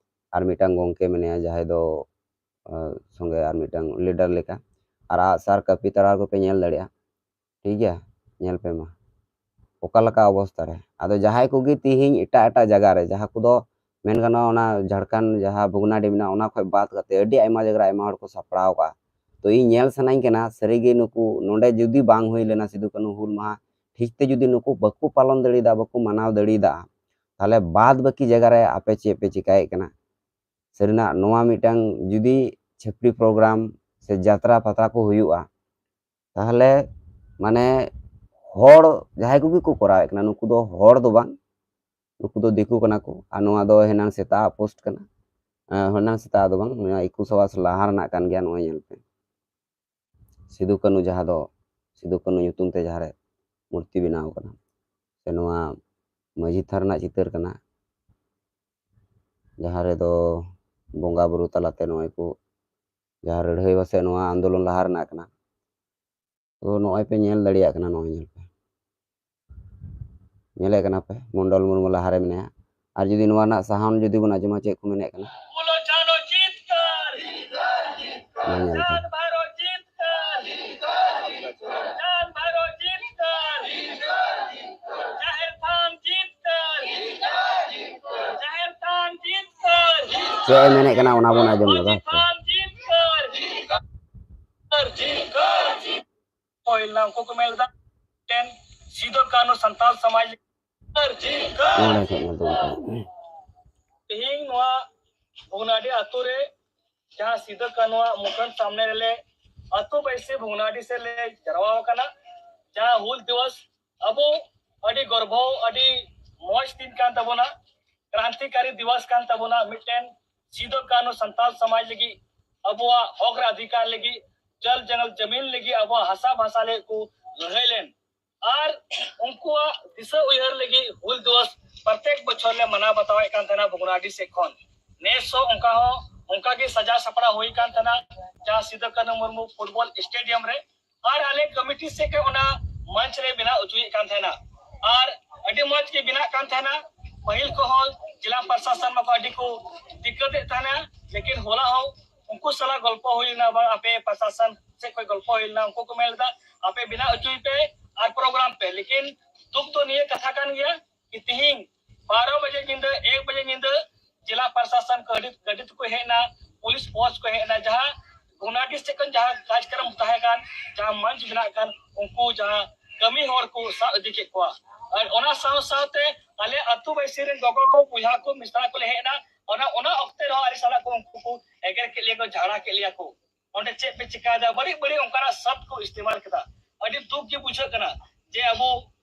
ᱟᱨ ᱢᱤᱫᱴᱟᱝ ᱜᱚᱢᱠᱮ ᱢᱮᱱᱟᱭᱟ, ᱡᱟᱦᱟᱸᱭ ᱫᱚ ᱥᱚᱸᱜᱮ ᱟᱨ ᱢᱤᱫᱴᱟᱝ leader ᱞᱮᱠᱟ, ᱟᱨ ᱟᱜᱼᱥᱟᱨ ᱠᱟᱹᱯᱤ ᱛᱟᱲᱟᱣ ᱠᱚᱯᱮ ᱧᱮᱞ ᱫᱟᱲᱮᱭᱟᱜᱼᱟ᱾ ᱴᱷᱤᱠ ᱜᱮᱭᱟ, ᱧᱮᱞ ᱯᱮ ᱢᱟ ᱚᱠᱟ ᱞᱮᱠᱟ ᱚᱵᱚᱥᱛᱟ ᱨᱮ᱾ ᱟᱫᱚ ᱡᱟᱦᱟᱸᱭ ᱠᱚᱜᱮ ᱛᱤᱦᱤᱧ ᱮᱴᱟᱜ ᱮᱴᱟᱜ ᱡᱟᱭᱜᱟ ᱨᱮ, ᱡᱟᱦᱟᱸ ᱠᱚᱫᱚ ᱢᱮᱱ ᱜᱟᱱᱚᱜᱼᱟ ᱚᱱᱟ ᱡᱷᱟᱲᱠᱷᱚᱸᱰ ᱡᱟᱦᱟᱸ ᱵᱷᱚᱜᱽᱱᱟᱰᱤ ᱢᱮᱱᱟᱜᱼᱟ, ᱚᱱᱟ ᱠᱷᱚᱱ ᱵᱟᱫ ᱠᱟᱛᱮ ᱟᱹᱰᱤ ᱟᱭᱢᱟ ᱡᱟᱭᱜᱟ ᱨᱮ ᱟᱭᱢᱟ ᱦᱚᱲ ᱠᱚ ᱥᱟᱯᱲᱟᱣ ᱠᱟᱜᱼᱟ᱾ ᱛᱚ ᱤᱧ ᱧᱮᱞ ᱥᱟᱱᱟᱧ ᱠᱟᱱᱟ ᱥᱟᱹᱨᱤᱜᱮ ᱱᱩᱠᱩ ᱱᱚᱰᱮ ᱡᱩᱫᱤ ᱵᱟᱝ ᱦᱩᱭ ᱞᱮᱱᱟ ᱥᱤᱫᱩ ᱠᱟᱹᱱᱦᱩ ᱦᱩᱞ ᱢᱟᱦᱟ ᱴᱷᱤᱠ ᱛᱮ ᱡᱩᱫᱤ ᱱᱩᱠᱩ ᱵᱟᱠᱚ ᱯᱟᱞᱚᱱ ᱫᱟᱲᱮᱭᱟᱫᱟ, ᱵᱟᱠᱚ ᱢᱟᱱᱟᱣ ᱫᱟᱲᱮᱭᱟᱫᱟ, ᱛᱟᱦᱚᱞᱮ ᱵᱟᱫ ᱵᱟᱹᱠᱤ ᱡᱟᱭᱜᱟ ᱨᱮ ᱟᱯᱮ ᱪᱮᱫ ᱯᱮ ᱪᱮᱠᱟᱭᱮᱫ ᱠᱟᱱᱟ? ᱥᱟᱹᱨᱤᱱᱟᱜ ᱱᱚᱣᱟ ᱢᱤᱫᱴᱟᱝ ᱡᱩᱫᱤ ᱪᱷᱟᱹᱯᱨᱤ program ᱥᱮ ᱡᱟᱛᱨᱟ ᱯᱟᱛᱟ ᱠᱚ ᱦᱩᱭᱩᱜᱼᱟ, ᱛᱟᱦᱚᱞᱮ ᱢᱟᱱᱮ ᱦᱚᱲ ᱡᱟᱦᱟᱸᱭ ᱠᱚᱜᱮ ᱠᱚ ᱠᱚᱨᱟᱣᱮᱫ ᱠᱟᱱᱟ, ᱱᱩᱠᱩ ᱫᱚ ᱦᱚᱲ ᱫᱚ ᱵᱟᱝ, ᱱᱩᱠᱩ ᱫᱚ ᱫᱤᱠᱩ ᱠᱟᱱᱟ ᱠᱚ᱾ ᱟᱨ ᱱᱚᱣᱟ ᱫᱚ ᱦᱮᱱᱟᱝ ᱥᱮᱛᱟᱜ post ᱠᱟᱱᱟ, ᱮᱸ, ᱦᱮᱱᱟᱝ ᱥᱮᱛᱟᱜ ᱫᱚ ᱵᱟᱝ, ᱱᱚᱣᱟ ᱮᱠᱩᱥ ᱦᱟᱣᱟᱨ ᱞᱟᱦᱟ ᱨᱮᱱᱟᱜ ᱠᱟᱱ ᱜᱮᱭᱟ᱾ ᱱᱚᱜᱼᱚᱭ ᱧᱮᱞ ᱯᱮ, ᱥᱤᱫᱩ ᱠᱟᱹᱱᱦᱩ, ᱡᱟᱦᱟᱸ ᱫᱚ ᱥᱤᱫᱩ ᱠᱟᱹᱱᱦᱩ ᱧᱩᱛᱩᱢ ᱛᱮ ᱡᱟᱦᱟᱸ ᱨᱮ ᱢᱩᱨᱛᱤ ᱵᱮᱱᱟᱣ ᱠᱟᱱᱟ, ᱥᱮ ᱱᱚᱣᱟ ᱢᱟᱹᱡᱷᱤ ᱛᱷᱟᱱ ᱨᱮᱱᱟᱜ ᱪᱤᱛᱟᱹᱨ ᱠᱟᱱᱟ, ᱡᱟᱦᱟᱸ ᱨᱮᱫᱚ ᱵᱚᱸᱜᱟ ᱵᱩᱨᱩ ᱛᱟᱞᱟᱛᱮ ᱱᱚᱜᱼᱚᱭ ᱠᱚ, ᱡᱟᱦᱟᱸ ᱞᱟᱹᱲᱦᱟᱹᱭ ᱯᱟᱥᱮ ᱱᱚᱣᱟ ᱟᱱᱫᱳᱞᱚᱱ ᱞᱟᱦᱟ ᱨᱮᱱᱟᱜ ᱠᱟᱱᱟ᱾ ᱛᱚ ᱱᱚᱜᱼᱚᱭ ᱯᱮ ᱧᱮᱞ ᱫᱟᱲᱮᱭᱟᱜ ᱠᱟᱱᱟ, ᱱᱚᱜᱼᱚᱭ ᱧᱮᱞ ᱯᱮ, ᱧᱮᱞᱮᱫ ᱠᱟᱱᱟ ᱯᱮ ᱢᱚᱱᱰᱚᱞ ᱢᱩᱨᱢᱩ ᱞᱟᱦᱟᱨᱮ ᱢᱮᱱᱟᱭᱟ᱾ ᱟᱨ ᱡᱩᱫᱤ ᱱᱚᱣᱟ ᱨᱮᱱᱟᱜ sound ᱡᱩᱫᱤ ᱵᱚᱱ ᱟᱸᱡᱚᱢᱟ, ᱪᱮᱫ ᱠᱚ ᱢᱮᱱᱮᱫ ᱠᱟᱱᱟ? बोलो जानो जीत कर, ᱱᱚᱣᱟ ᱧᱮᱞ ᱯᱮ᱾ जान भरो जीत कर, जान भरो जीत कर, जाहिर खान जीत कर। ᱪᱮᱫ ᱮ ᱢᱮᱱᱮᱫ ᱠᱟᱱᱟ, ᱚᱱᱟ ᱵᱚᱱ ᱟᱸᱡᱚᱢ ᱧᱚᱜᱟ᱾ ᱦᱳᱭ, ᱩᱱᱠᱩ ᱠᱚ ᱢᱮᱱ ᱞᱮᱫᱟ, ᱢᱤᱫᱴᱮᱱ ᱥᱤᱫᱩ ᱠᱟᱹᱱᱦᱩ ᱥᱟᱱᱛᱟᱞ ᱥᱚᱢᱟᱡᱽ ᱱᱚᱰᱮ ᱠᱷᱚᱡ ᱧᱮᱞ ᱛᱟᱵᱚᱱ ᱯᱮ᱾ ᱛᱮᱦᱮᱧ ᱱᱚᱣᱟ ᱵᱷᱚᱜᱽᱱᱟᱰᱤ ᱟᱛᱳ ᱨᱮ ᱡᱟᱦᱟᱸ ᱥᱤᱫᱩ ᱠᱟᱹᱱᱦᱩᱣᱟᱜ ᱢᱩᱴᱷᱟᱹᱱ ᱥᱟᱢᱱᱮ ᱨᱮᱞᱮ ᱟᱛᱳ ᱵᱟᱹᱭᱥᱤ ᱵᱷᱚᱜᱽᱱᱟᱰᱤ ᱥᱮᱫ ᱞᱮ ᱡᱟᱨᱣᱟ ᱟᱠᱟᱱᱟ᱾ ᱡᱟᱦᱟᱸ ᱦᱩᱞ ᱫᱤᱵᱚᱥ ᱟᱵᱚ ᱟᱹᱰᱤ ᱜᱚᱨᱵᱚ, ᱟᱹᱰᱤ ᱢᱚᱡᱽ ᱫᱤᱱ ᱠᱟᱱ ᱛᱟᱵᱚᱱᱟ, ᱠᱨᱟᱱᱛᱤᱠᱟᱨᱤ ᱫᱤᱵᱚᱥ ᱠᱟᱱ ᱛᱟᱵᱚᱱᱟ, ᱢᱤᱫᱴᱮᱱ ᱥᱤᱫᱩ ᱠᱟᱹᱱᱦᱩ ᱥᱟᱱᱛᱟᱞ ᱥᱚᱢᱟᱡᱽ ᱞᱟᱹᱜᱤᱫ, ᱟᱵᱚᱣᱟᱜ ᱦᱚᱠ ᱨᱮ ᱚᱫᱷᱤᱠᱟᱨ ᱞᱟᱹᱜᱤᱫ, ᱡᱚᱞ ᱡᱚᱝᱜᱚᱞ ᱡᱟᱢᱤᱱ ᱞᱟᱹᱜᱤᱫ, ᱟᱵᱚᱣᱟᱜ ᱦᱟᱥᱟ ᱵᱷᱟᱥᱟ ᱞᱟᱹᱜᱤᱫ ᱠᱚ ᱞᱟᱹᱲᱦᱟᱹᱭ ᱞᱮᱱ᱾ ᱟᱨ ᱩᱱᱠᱩᱣᱟᱜ ᱫᱤᱥᱟᱹ ᱩᱭᱦᱟᱹᱨ ᱞᱟᱹᱜᱤᱫ ᱦᱩᱞ ᱫᱤᱵᱚᱥ ᱯᱨᱚᱛᱮᱠ ᱵᱚᱪᱷᱚᱨ ᱞᱮ ᱢᱟᱱᱟᱣ ᱵᱟᱛᱟᱣᱮᱫ ᱠᱟᱱ ᱛᱟᱦᱮᱱᱟ ᱵᱷᱚᱜᱽᱱᱟᱰᱤ ᱥᱮᱫ ᱠᱷᱚᱱ᱾ ᱱᱮᱥ ᱦᱚᱸ ᱚᱱᱠᱟ ᱦᱚᱸ, ᱚᱱᱠᱟ ᱜᱮ ᱥᱟᱡᱟᱣ ᱥᱟᱯᱲᱟᱣ ᱦᱩᱭ ᱠᱟᱱ ᱛᱟᱦᱮᱱᱟ, ᱡᱟᱦᱟᱸ ᱥᱤᱫᱩ ᱠᱟᱹᱱᱦᱩ ᱢᱩᱨᱢᱩ ᱯᱷᱩᱴᱵᱚᱞ ᱥᱴᱮᱰᱤᱭᱟᱢ ᱨᱮ᱾ ᱟᱨ ᱟᱞᱮ ᱠᱚᱢᱤᱴᱤ ᱥᱮᱫ ᱠᱷᱚᱱ ᱚᱱᱟ ᱢᱚᱧᱪ ᱞᱮ ᱵᱮᱱᱟᱣ ᱦᱚᱪᱚᱭᱮᱫ ᱠᱟᱱ ᱛᱟᱦᱮᱱᱟ᱾ ᱟᱨ ᱟᱹᱰᱤ ᱢᱚᱡᱽ ᱜᱮ ᱵᱮᱱᱟᱜ ᱠᱟᱱ ᱛᱟᱦᱮᱱᱟ᱾ ᱯᱟᱹᱦᱤᱞ ᱠᱚᱦᱚᱸ ᱡᱮᱞᱟ ᱯᱨᱚᱥᱟᱥᱚᱱ ᱢᱟᱠᱚ ᱟᱹᱰᱤ ᱠᱚ ᱫᱤᱠᱠᱟᱹᱛᱮᱫ ᱛᱟᱦᱮᱱᱟ, ᱞᱮᱠᱤᱱ ᱦᱚᱞᱟ ᱦᱚᱸ ᱩᱱᱠᱩ ᱥᱟᱞᱟᱜ ᱜᱚᱞᱯᱚ ᱦᱩᱭ ᱞᱮᱱᱟ, ᱵᱟᱝ, ᱟᱯᱮ ᱯᱨᱚᱥᱟᱥᱚᱱ ᱥᱮᱫ ᱠᱷᱚᱱ ᱜᱚᱞᱯᱚ ᱦᱩᱭ ᱞᱮᱱᱟ, ᱩᱱᱠᱩ ᱠᱚ ᱢᱮᱱ ᱞᱮᱫᱟ, ᱟᱯᱮ ᱵᱮᱱᱟᱣ ᱦᱚᱪᱚᱭ ᱯᱮ ᱟᱨ ᱯᱨᱳᱜᱨᱟᱢ ᱯᱮ᱾ ᱞᱮᱠᱤᱱ ᱫᱩᱠ ᱫᱚ ᱱᱤᱭᱟᱹ ᱠᱟᱛᱷᱟ ᱠᱟᱱ ᱜᱮᱭᱟ ᱠᱤ ᱛᱤᱦᱤᱧ ᱵᱟᱨᱚ ᱵᱟᱡᱮ ᱧᱤᱫᱟᱹ, ᱮᱠ ᱵᱟᱡᱮ ᱧᱤᱫᱟᱹ ᱡᱮᱞᱟ ᱯᱨᱚᱥᱟᱥᱚᱱ ᱠᱚ ᱜᱟᱹᱰᱤ, ᱜᱟᱹᱰᱤ ᱛᱮᱠᱚ ᱦᱮᱡ ᱮᱱᱟ, ᱯᱩᱞᱤᱥ ᱯᱷᱳᱨᱥ ᱠᱚ ᱦᱮᱡ ᱮᱱᱟ, ᱡᱟᱦᱟᱸ ᱵᱷᱚᱜᱽᱱᱟᱰᱤ ᱥᱮᱫ ᱠᱷᱚᱱ ᱡᱟᱦᱟᱸ ᱠᱟᱨᱡᱚᱠᱨᱚᱢ ᱛᱟᱦᱮᱸ ᱠᱟᱱ, ᱡᱟᱦᱟᱸ ᱢᱚᱧᱪ ᱵᱮᱱᱟᱜ ᱠᱟᱱ, ᱩᱱᱠᱩ ᱡᱟᱦᱟᱸ ᱠᱟᱹᱢᱤ ᱦᱚᱲ ᱠᱚ ᱥᱟᱵ ᱤᱫᱤ ᱠᱮᱫ ᱠᱚᱣᱟ᱾ ᱟᱨ ᱚᱱᱟ ᱥᱟᱶ ᱥᱟᱶᱛᱮ ᱟᱞᱮ ᱟᱹᱛᱩ ᱵᱟᱹᱭᱥᱤ ᱨᱮᱱ ᱜᱚᱜᱚ ᱠᱚ, ᱵᱚᱭᱦᱟ ᱠᱚ, ᱢᱤᱥᱨᱟ ᱠᱚᱞᱮ ᱦᱮᱡ ᱮᱱᱟ᱾ ᱚᱱᱟ, ᱚᱱᱟ ᱚᱠᱛᱮ ᱨᱮᱦᱚᱸ ᱟᱞᱮ ᱥᱟᱞᱟᱜ ᱠᱚ, ᱩᱱᱠᱩ ᱠᱚ ᱮᱜᱮᱨ ᱠᱮᱫ ᱞᱮᱭᱟ ᱠᱚ, ᱡᱷᱟᱲᱟ ᱠᱮᱫ ᱞᱮᱭᱟ ᱠᱚ, ᱚᱸᱰᱮ ᱪᱮᱫ ᱯᱮ ᱪᱤᱠᱟᱭᱮᱫᱟ, ᱵᱟᱹᱲᱤᱡ ᱵᱟᱹᱲᱤᱡ ᱚᱱᱠᱟᱱᱟᱜ ᱥᱟᱵᱫ ᱠᱚ ᱤᱥᱛᱮᱢᱟᱞ ᱠᱮᱫᱟ᱾ ᱟᱹᱰᱤ ᱫᱩᱠ ᱜᱮ ᱵᱩᱡᱷᱟᱹᱜ ᱠᱟᱱᱟ ᱡᱮ ᱟᱵᱚ,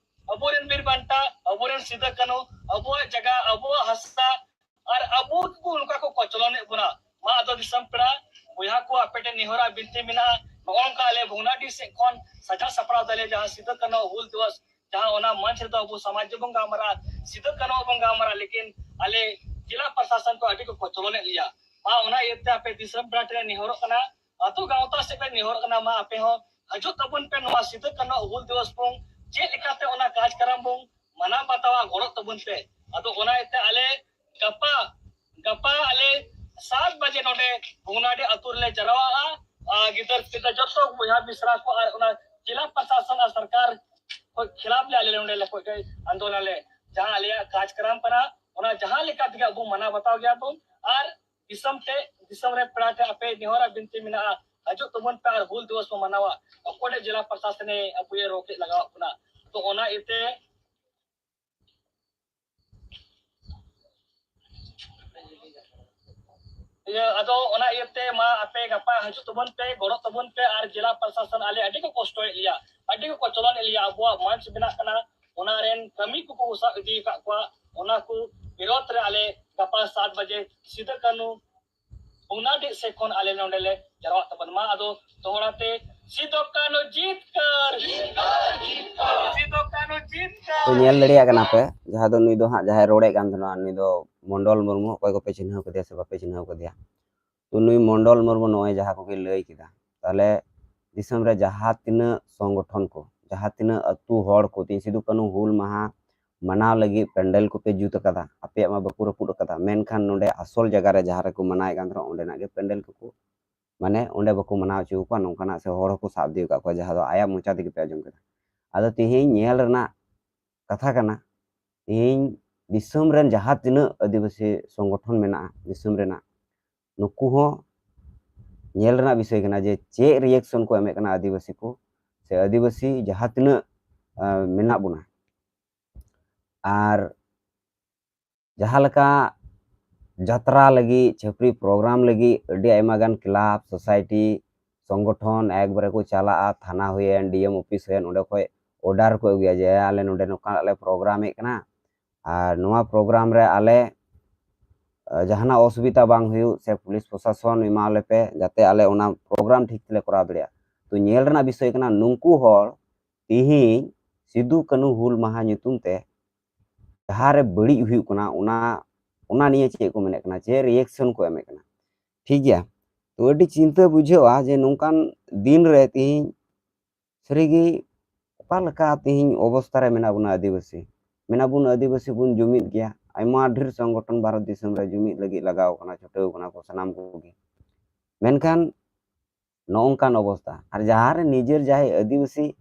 ᱟᱵᱚᱨᱮᱱ ᱵᱤᱨ ᱵᱟᱱᱴᱟ, ᱟᱵᱚᱨᱮᱱ ᱥᱤᱫᱩ ᱠᱟᱹᱱᱦᱩ, ᱟᱵᱚᱣᱟᱜ ᱡᱟᱭᱜᱟ, ᱟᱵᱚᱣᱟᱜ ᱦᱟᱥᱟ, ᱟᱨ ᱟᱵᱚ ᱠᱚ ᱱᱚᱝᱠᱟ ᱠᱚ ᱠᱚᱪᱞᱚᱱᱮᱫ ᱵᱚᱱᱟ᱾ ᱢᱟ ᱟᱫᱚ ᱫᱤᱥᱚᱢ ᱯᱮᱲᱟ, ᱵᱚᱭᱦᱟ ᱠᱚ, ᱟᱯᱮ ᱴᱷᱮᱱ ᱱᱮᱦᱚᱨᱟ ᱵᱤᱱᱛᱤ ᱢᱮᱱᱟᱜᱼᱟ, ᱱᱚᱜᱼᱚ ᱱᱚᱝᱠᱟ ᱟᱞᱮ ᱵᱷᱚᱜᱽᱱᱟᱰᱤ ᱥᱮᱫ ᱠᱷᱚᱱ ᱥᱟᱡᱟᱣ ᱥᱟᱯᱲᱟᱣ ᱫᱟᱞᱮ ᱡᱟᱦᱟᱸ ᱥᱤᱫᱩ ᱠᱟᱹᱱᱦᱩ ᱦᱩᱞ ᱫᱤᱵᱚᱥ, ᱡᱟᱦᱟᱸ ᱚᱱᱟ ᱢᱚᱧᱪ ᱨᱮᱫᱚ ᱟᱵᱚ ᱥᱚᱢᱟᱡᱽ ᱵᱚᱱ ᱜᱟᱞᱢᱟᱨᱟᱜᱼᱟ, ᱥᱤᱫᱩ ᱠᱟᱹᱱᱦᱩ ᱵᱚᱱ ᱜᱟᱞᱢᱟᱨᱟᱜᱼᱟ, ᱞᱮᱠᱤᱱ ᱟᱞᱮ ᱡᱮᱞᱟ ᱯᱨᱚᱥᱟᱥᱚᱱ ᱠᱚ ᱟᱹᱰᱤ ᱠᱚ ᱠᱚᱪᱞᱚᱱᱮᱫ ᱞᱮᱭᱟ᱾ ᱢᱟ ᱚᱱᱟ ᱤᱭᱟᱹᱛᱮ ᱟᱯᱮ ᱫᱤᱥᱚᱢ ᱯᱮᱲᱟ ᱴᱷᱮᱱ ᱱᱮᱦᱚᱨᱚᱜ ᱠᱟᱱᱟ, ᱟᱹᱛᱩ ᱜᱟᱶᱛᱟ ᱥᱮᱫ ᱞᱮ ᱱᱮᱦᱚᱨᱚᱜ ᱠᱟᱱᱟ, ᱢᱟ ᱟᱯᱮ ᱦᱚᱸ ᱦᱤᱡᱩᱜ ᱛᱟᱵᱚᱱ ᱯᱮ, ᱱᱚᱣᱟ ᱥᱤᱫᱩ ᱠᱟᱹᱱᱦᱩ ᱦᱩᱞ ᱫᱤᱵᱚᱥ ᱵᱚᱱ ᱪᱮᱫ ᱞᱮᱠᱟᱛᱮ ᱚᱱᱟ ᱠᱟᱨᱡᱚᱠᱨᱚᱢ ᱵᱚᱱ ᱢᱟᱱᱟᱣ ᱵᱟᱛᱟᱣᱟ, ᱜᱚᱲᱚᱜ ᱛᱟᱵᱚᱱ ᱯᱮ᱾ ᱟᱫᱚ ᱚᱱᱟ ᱤᱭᱟᱹᱛᱮ ᱟᱞᱮ ᱜᱟᱯᱟ, ᱜᱟᱯᱟ ᱟᱞᱮ ᱥᱟᱛ ᱵᱟᱡᱮ ᱱᱚᱰᱮ ᱵᱷᱚᱜᱽᱱᱟᱰᱤ ᱟᱹᱛᱩ ᱨᱮᱞᱮ ᱡᱟᱨᱣᱟᱜᱼᱟ᱾ ᱟᱨ ᱜᱤᱫᱟᱹᱨ ᱯᱤᱫᱟᱹᱨ ᱡᱚᱛᱚ ᱵᱚᱭᱦᱟ ᱢᱤᱥᱨᱟ ᱠᱚ ᱟᱨ ᱚᱱᱟ ᱡᱮᱞᱟ ᱯᱨᱚᱥᱟᱥᱚᱱ ᱟᱨ ᱥᱚᱨᱠᱟᱨ ᱠᱷᱚᱡ ᱠᱷᱤᱞᱟᱯ ᱞᱮ ᱟᱞᱮ ᱞᱮ ᱱᱚᱰᱮ ᱞᱮ ᱠᱷᱚᱡ ᱟᱸᱫᱳᱞᱚᱱ ᱟᱞᱮ, ᱡᱟᱦᱟᱸ ᱟᱞᱮᱭᱟᱜ ᱠᱟᱨᱡᱚᱠᱨᱚᱢ ᱠᱟᱱᱟ, ᱚᱱᱟ ᱡᱟᱦᱟᱸ ᱞᱮᱠᱟ ᱛᱮᱜᱮ ᱟᱵᱚ ᱢᱟᱱᱟᱣ ᱵᱟᱛᱟᱣ ᱜᱮᱭᱟ ᱵᱚᱱ᱾ ᱟᱨ ᱫᱤᱥᱚᱢ ᱴᱷᱮᱡ, ᱫᱤᱥᱚᱢ ᱨᱮ ᱯᱮᱲᱟ ᱴᱷᱮᱡ ᱟᱯᱮ ᱱᱮᱦᱚᱨᱟᱜ ᱵᱤᱱᱛᱤ ᱢᱮᱱᱟᱜᱼᱟ, ᱦᱤᱡᱩᱜ ᱛᱟᱵᱚᱱ ᱯᱮ ᱟᱨ ᱦᱩᱞ ᱫᱤᱵᱚᱥ ᱵᱚᱱ ᱢᱟᱱᱟᱣᱟ᱾ ᱚᱠᱚᱭ ᱴᱷᱮᱡ ᱡᱮᱞᱟ ᱯᱨᱚᱥᱟᱥᱚᱱᱮ ᱟᱵᱚᱭᱮ ᱨᱚᱠᱮᱡ ᱞᱟᱜᱟᱣᱟᱜ ᱵᱚᱱᱟ? ᱛᱚ ᱚᱱᱟ ᱤᱭᱟᱹᱛᱮ ᱤᱭᱟᱹ, ᱟᱫᱚ ᱚᱱᱟ ᱤᱭᱟᱹᱛᱮ ᱢᱟ ᱟᱯᱮ ᱜᱟᱯᱟ ᱦᱤᱡᱩᱜ ᱛᱟᱵᱚᱱ ᱯᱮ, ᱜᱚᱲᱚᱜ ᱛᱟᱵᱚᱱ ᱯᱮ ᱟᱨ ᱡᱮᱞᱟ ᱯᱨᱚᱥᱟᱥᱚᱱ ᱟᱞᱮ ᱟᱹᱰᱤ ᱠᱚ ᱠᱚᱥᱴᱚᱭᱮᱫ ᱞᱮᱭᱟ, ᱟᱹᱰᱤ ᱠᱚ ᱠᱚᱪᱞᱚᱱᱮᱫ ᱞᱮᱭᱟ᱾ ᱟᱵᱚᱣᱟᱜ ᱢᱚᱧᱪ ᱵᱮᱱᱟᱜ ᱠᱟᱱᱟ, ᱚᱱᱟ ᱨᱮᱱ ᱠᱟᱹᱢᱤ ᱠᱚᱠᱚ ᱥᱟᱵ ᱤᱫᱤ ᱟᱠᱟᱫ ᱠᱚᱣᱟ, ᱚᱱᱟ ᱠᱚ ᱵᱤᱨᱳᱫᱷ ᱨᱮ ᱟᱞᱮ ᱜᱟᱯᱟ ᱥᱟᱛ ᱵᱟᱡᱮ ᱥᱤᱫᱩ ᱠᱟᱹᱱᱦᱩ ᱚᱱᱟ ᱰᱤ ᱥᱮ ᱠᱷᱚᱱ ᱟᱞᱮ ᱱᱚᱰᱮ ᱞᱮ ᱡᱟᱨᱣᱟᱜ ᱛᱟᱵᱚᱱ ᱢᱟ᱾ ᱟᱫᱚ ᱫᱚᱦᱲᱟ ᱛᱮ ᱥᱤᱫᱩ ᱠᱟᱹᱱᱦᱩ ᱡᱤᱛᱠᱟᱹᱨ, ᱥᱤᱫᱩ ᱠᱟᱹᱱᱦᱩ ᱡᱤᱛᱠᱟᱹᱨ᱾ ᱛᱚ ᱧᱮᱞ ᱫᱟᱲᱮᱭᱟᱜ ᱠᱟᱱᱟ ᱯᱮ, ᱡᱟᱦᱟᱸ ᱫᱚ ᱱᱩᱭ ᱫᱚ ᱦᱟᱸᱜ ᱡᱟᱦᱟᱸᱭ ᱨᱚᱲᱮᱫ ᱠᱟᱱ ᱛᱟᱦᱮᱱᱟ, ᱱᱩᱭ ᱫᱚ ᱢᱚᱱᱰᱚᱞ ᱢᱩᱨᱢᱩ, ᱚᱠᱚᱭ ᱠᱚᱯᱮ ᱪᱤᱱᱦᱟᱹᱣ ᱠᱟᱫᱮᱭᱟ ᱥᱮ ᱵᱟᱯᱮ ᱪᱤᱱᱦᱟᱹᱣ ᱠᱟᱫᱮᱭᱟ᱾ ᱛᱚ ᱱᱩᱭ ᱢᱚᱱᱰᱚᱞ ᱢᱩᱨᱢᱩ ᱱᱚᱜᱼᱚᱭ ᱡᱟᱦᱟᱸ ᱠᱚᱜᱮ ᱞᱟᱹᱭ ᱠᱮᱫᱟ, ᱛᱟᱦᱞᱮ ᱫᱤᱥᱚᱢ ᱨᱮ ᱡᱟᱦᱟᱸ ᱛᱤᱱᱟᱹᱜ ᱥᱚᱝᱜᱚᱴᱷᱚᱱ ᱠᱚ, ᱡᱟᱦᱟᱸ ᱛᱤᱱᱟᱹᱜ ᱟᱹᱛᱩ ᱦᱚᱲ ᱠᱚ ᱛᱮᱦᱮᱧ ᱥᱤᱫᱩ ᱠᱟᱹᱱᱦᱩ ᱦᱩᱞ ᱢᱟᱦᱟ ᱢᱟᱱᱟᱣ ᱞᱟᱹᱜᱤᱫ ᱯᱮᱱᱰᱮᱞ ᱠᱚᱯᱮ ᱡᱩᱛ ᱟᱠᱟᱫᱟ, ᱟᱯᱮᱭᱟᱜ ᱢᱟ ᱵᱟᱠᱚ ᱨᱟᱹᱯᱩᱫ ᱟᱠᱟᱫᱟ, ᱢᱮᱱᱠᱷᱟᱱ ᱱᱚᱰᱮ ᱟᱥᱚᱞ ᱡᱟᱭᱜᱟ ᱨᱮ ᱡᱟᱦᱟᱸ ᱨᱮᱠᱚ ᱢᱟᱱᱟᱣᱮᱫ ᱠᱟᱱ ᱛᱟᱦᱮᱱᱟ, ᱚᱸᱰᱮᱱᱟᱜ ᱜᱮ ᱯᱮᱱᱰᱮᱞ ᱠᱚᱠᱚ, ᱢᱟᱱᱮ ᱚᱸᱰᱮ ᱵᱟᱠᱚ ᱢᱟᱱᱟᱣ ᱦᱚᱪᱚ ᱟᱠᱚᱣᱟ, ᱱᱚᱝᱠᱟᱱᱟᱜ ᱥᱮ ᱦᱚᱲ ᱦᱚᱸᱠᱚ ᱥᱟᱵ ᱤᱫᱤ ᱟᱠᱟᱫ ᱠᱚᱣᱟ, ᱡᱟᱦᱟᱸ ᱫᱚ ᱟᱭᱟᱜ ᱢᱚᱪᱟ ᱛᱮᱜᱮ ᱯᱮ ᱟᱸᱡᱚᱢ ᱠᱮᱫᱟ᱾ ᱟᱫᱚ ᱛᱮᱦᱮᱧ ᱧᱮᱞ ᱨᱮᱱᱟᱜ ᱠᱟᱛᱷᱟ ᱠᱟᱱᱟ, ᱛᱮᱦᱮᱧ ᱫᱤᱥᱚᱢ ᱨᱮᱱ ᱡᱟᱦᱟᱸ ᱛᱤᱱᱟᱹᱜ ᱟᱹᱫᱤᱵᱟᱹᱥᱤ ᱥᱚᱝᱜᱚᱴᱷᱚᱱ ᱢᱮᱱᱟᱜᱼᱟ ᱫᱤᱥᱚᱢ ᱨᱮᱱᱟᱜ, ᱱᱩᱠᱩ ᱦᱚᱸ ᱧᱮᱞ ᱨᱮᱱᱟᱜ ᱵᱤᱥᱚᱭ ᱠᱟᱱᱟ ᱡᱮ ᱪᱮᱫ ᱨᱤᱭᱮᱠᱥᱚᱱ ᱠᱚ ᱮᱢᱮᱫ ᱠᱟᱱᱟ ᱟᱹᱫᱤᱵᱟᱹᱥᱤ ᱠᱚ, ᱥᱮ ᱟᱹᱫᱤᱵᱟᱹᱥᱤ ᱡᱟᱦᱟᱸ ᱛᱤᱱᱟᱹᱜ ᱟᱸ, ᱢᱮᱱᱟᱜ ᱵᱚᱱᱟ᱾ ᱟᱨ ᱡᱟᱦᱟᱸ ᱞᱮᱠᱟ ᱡᱟᱛᱨᱟ ᱞᱟᱹᱜᱤᱫ, ᱪᱷᱟᱹᱯᱨᱤ ᱯᱨᱳᱜᱨᱟᱢ ᱞᱟᱹᱜᱤᱫ ᱟᱹᱰᱤ ᱟᱭᱢᱟ ᱜᱟᱱ ᱠᱞᱟᱵᱽ, ᱥᱳᱥᱟᱭᱴᱤ, ᱥᱚᱝᱜᱚᱴᱷᱚᱱ ᱮᱠᱵᱟᱨᱮ ᱠᱚ ᱪᱟᱞᱟᱜᱼᱟ, ᱛᱷᱟᱱᱟ ᱦᱩᱭᱮᱱ, ᱰᱤ ᱮᱢ ᱚᱯᱷᱤᱥ ᱦᱩᱭᱮᱱ, ᱚᱸᱰᱮ ᱠᱷᱚᱡ ᱚᱰᱟᱨ ᱠᱚ ᱟᱹᱜᱩᱭᱟ ᱡᱮ ᱟᱞᱮ ᱱᱚᱰᱮ ᱱᱚᱝᱠᱟᱱᱟᱜ ᱞᱮ ᱯᱨᱳᱜᱨᱟᱢᱮᱫ ᱠᱟᱱᱟ, ᱟᱨ ᱱᱚᱣᱟ ᱯᱨᱳᱜᱨᱟᱢ ᱨᱮ ᱟᱞᱮ ᱟᱸ, ᱡᱟᱦᱟᱱᱟᱜ ᱚᱥᱩᱵᱤᱫᱷᱟ ᱵᱟᱝ ᱦᱩᱭᱩᱜ ᱥᱮ ᱯᱩᱞᱤᱥ ᱯᱨᱚᱥᱟᱥᱚᱱ ᱮᱢᱟ ᱞᱮᱯᱮ, ᱡᱟᱛᱮ ᱟᱞᱮ ᱚᱱᱟ ᱯᱨᱳᱜᱨᱟᱢ ᱴᱷᱤᱠ ᱛᱮᱞᱮ ᱠᱚᱨᱟᱣ ᱫᱟᱲᱮᱭᱟᱜ᱾ ᱛᱚ ᱧᱮᱞ ᱨᱮᱱᱟᱜ ᱵᱤᱥᱚᱭ ᱠᱟᱱᱟ, ᱱᱩᱠᱩ ᱦᱚᱲ ᱛᱤᱦᱤᱧ ᱥᱤᱫᱩ ᱠᱟᱹᱱᱦᱩ ᱦᱩᱞ ᱢᱟᱦᱟ ᱧᱩᱛᱩᱢ ᱛᱮ ᱡᱟᱦᱟᱸ ᱨᱮ ᱵᱟᱹᱲᱤᱡ ᱦᱩᱭᱩᱜ ᱠᱟᱱᱟ, ᱚᱱᱟ, ᱚᱱᱟ ᱱᱤᱭᱮ ᱪᱮᱫ ᱠᱚ ᱢᱮᱱᱮᱫ ᱠᱟᱱᱟ, ᱪᱮᱫ ᱨᱤᱭᱮᱠᱥᱚᱱ ᱠᱚ ᱮᱢᱮᱫ ᱠᱟᱱᱟ? ᱴᱷᱤᱠ ᱜᱮᱭᱟ, ᱛᱚ ᱟᱹᱰᱤ ᱪᱤᱱᱛᱟᱹ ᱵᱩᱡᱷᱟᱹᱜᱼᱟ ᱡᱮ ᱱᱚᱝᱠᱟᱱ ᱫᱤᱱ ᱨᱮ ᱛᱤᱦᱤᱧ ᱥᱟᱹᱨᱤᱜᱮ ᱚᱠᱟ ᱞᱮᱠᱟ ᱛᱤᱦᱤᱧ ᱚᱵᱚᱥᱛᱷᱟ ᱨᱮ ᱢᱮᱱᱟᱜ ᱵᱚᱱᱟ ᱟᱹᱫᱤᱵᱟᱹᱥᱤ? ᱢᱮᱱᱟᱜ ᱵᱚᱱ ᱟᱹᱫᱤᱵᱟᱹᱥᱤ ᱵᱚᱱ ᱡᱩᱢᱤᱫ ᱜᱮᱭᱟ, ᱟᱭᱢᱟ ᱰᱷᱮᱨ ᱥᱚᱝᱜᱚᱴᱷᱚᱱ ᱵᱷᱟᱨᱚᱛ ᱫᱤᱥᱚᱢ ᱨᱮ ᱡᱩᱢᱤᱫ ᱞᱟᱹᱜᱤᱫ ᱞᱟᱜᱟᱣ ᱠᱟᱱᱟ, ᱪᱷᱩᱴᱟᱹᱣ ᱠᱟᱱᱟ ᱠᱚ ᱥᱟᱱᱟᱢ ᱠᱚᱜᱮ᱾ ᱢᱮᱱᱠᱷᱟᱱ ᱱᱚᱜᱼᱚ ᱱᱚᱝᱠᱟᱱ ᱚᱵᱚᱥᱛᱷᱟ, ᱟᱨ ᱡᱟᱦᱟᱸ ᱨᱮ ᱱᱤᱡᱮᱨ ᱡᱟᱦᱟᱸᱭ ᱟᱹᱫᱤᱵᱟᱹᱥᱤ